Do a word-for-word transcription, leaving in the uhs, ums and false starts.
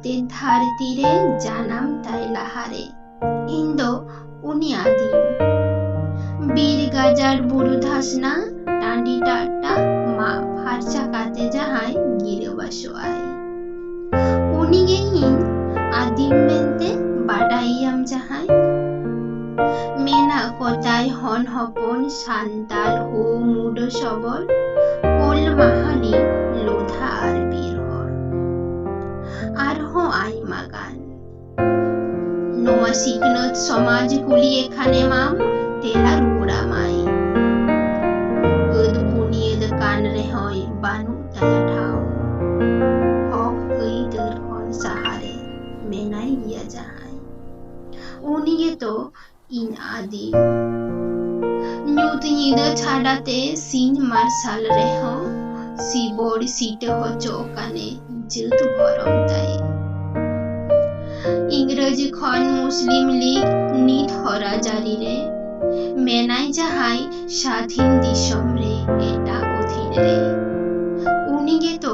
ᱛᱮ ᱫᱷᱟᱹᱨᱛᱤ ᱨᱮ ᱡᱟᱱᱟᱢ ᱛᱟᱭ ᱞᱟᱦᱟᱨᱮ ᱤᱧ ᱫᱚ ᱩᱱᱤ ᱟᱹᱫᱤᱢ᱾ ᱵᱤᱨ ᱜᱟᱡᱟᱲ ᱵᱩᱨᱩ ᱫᱷᱟᱥᱱᱟ, ᱴᱟᱺᱰᱤ ᱴᱟᱴᱟ ᱢᱟᱜ ᱯᱷᱟᱨᱪᱟ ᱠᱟᱛᱮ ᱡᱟᱦᱟᱸᱭ ᱜᱤᱨᱟᱹᱵᱟᱥᱚᱜ ᱟᱭ, ᱩᱱᱤᱜᱮ ᱤᱧ ᱟᱹᱫᱤᱢ ᱢᱮᱱᱛᱮ ᱵᱟᱰᱟᱭᱮᱭᱟᱢ ᱡᱟᱦᱟᱸᱭ᱾ ᱢᱮᱱᱟᱜ ᱠᱚᱛᱟᱭ ᱦᱚᱱ ᱦᱚᱯᱚᱱ ᱥᱟᱱᱛᱟᱲ ᱦᱳ ᱢᱩᱰᱟᱹ ᱥᱚᱵᱚᱞ, ᱠᱳᱞ ᱢᱟᱦᱟᱞᱤ ᱞᱳᱫᱷᱟ ᱟᱨ ᱵᱤᱨ ᱦᱚᱲ᱾ ᱟᱨᱦᱚᱸ ᱟᱭᱢᱟ ᱜᱟᱱ᱾ ᱱᱚᱣᱟ ᱥᱤᱠᱷᱱᱟᱹᱛ ᱥᱚᱢᱟᱡᱽ ᱠᱩᱞᱤᱭᱮ ᱠᱷᱟᱱᱮᱢ ᱟᱢ, ᱛᱮᱞᱟ ᱨᱩᱣᱟᱹᱲᱟᱢᱟᱭ᱾ ᱟᱹᱫ ᱵᱩᱱᱤᱭᱟᱹᱫ ᱠᱟᱱ ᱨᱮᱦᱚᱸᱭ ᱵᱟᱹᱱᱩᱜ ᱛᱟᱭᱟ ᱴᱷᱟᱶ᱾ ᱦᱚᱠ ᱟᱹᱭᱫᱟᱹᱨ ᱠᱷᱚᱱ ᱥᱟᱦᱟᱨᱮ ᱢᱮᱱᱟᱭ ᱜᱮᱭᱟ ᱡᱟᱦᱟᱸᱭ, ᱩᱱᱤ ᱜᱮᱛᱚ ᱤᱧ ᱟᱹᱫᱤᱢ᱾ ᱧᱩᱛ ᱧᱤᱫᱟᱹ ᱪᱷᱟᱰᱟᱛᱮ ᱥᱤᱧ ᱢᱟᱨᱥᱟᱞ ᱨᱮᱦᱚᱸ ᱥᱤᱵᱚᱲ ᱥᱤᱴᱟᱹ ᱦᱚᱪᱚᱜ ᱠᱟᱱᱮ ᱡᱟᱹᱛ ᱵᱷᱚᱨᱚᱢ ᱛᱟᱭ᱾ ᱤᱝᱨᱟᱹᱡᱤ ᱠᱷᱚᱱ ᱢᱩᱥᱞᱤᱢ ᱞᱤᱜᱽ ᱱᱤᱛ ᱦᱚᱨᱟ ᱡᱟᱹᱨᱤ ᱨᱮ ᱢᱮᱱᱟᱭ ᱡᱟᱦᱟᱸᱭ ᱥᱟᱫᱷᱤᱱ ᱫᱤᱥᱚᱢ ᱨᱮ ᱮᱴᱟᱜ ᱚᱫᱷᱤᱱ ᱨᱮ, ᱩᱱᱤ ᱜᱮᱛᱚ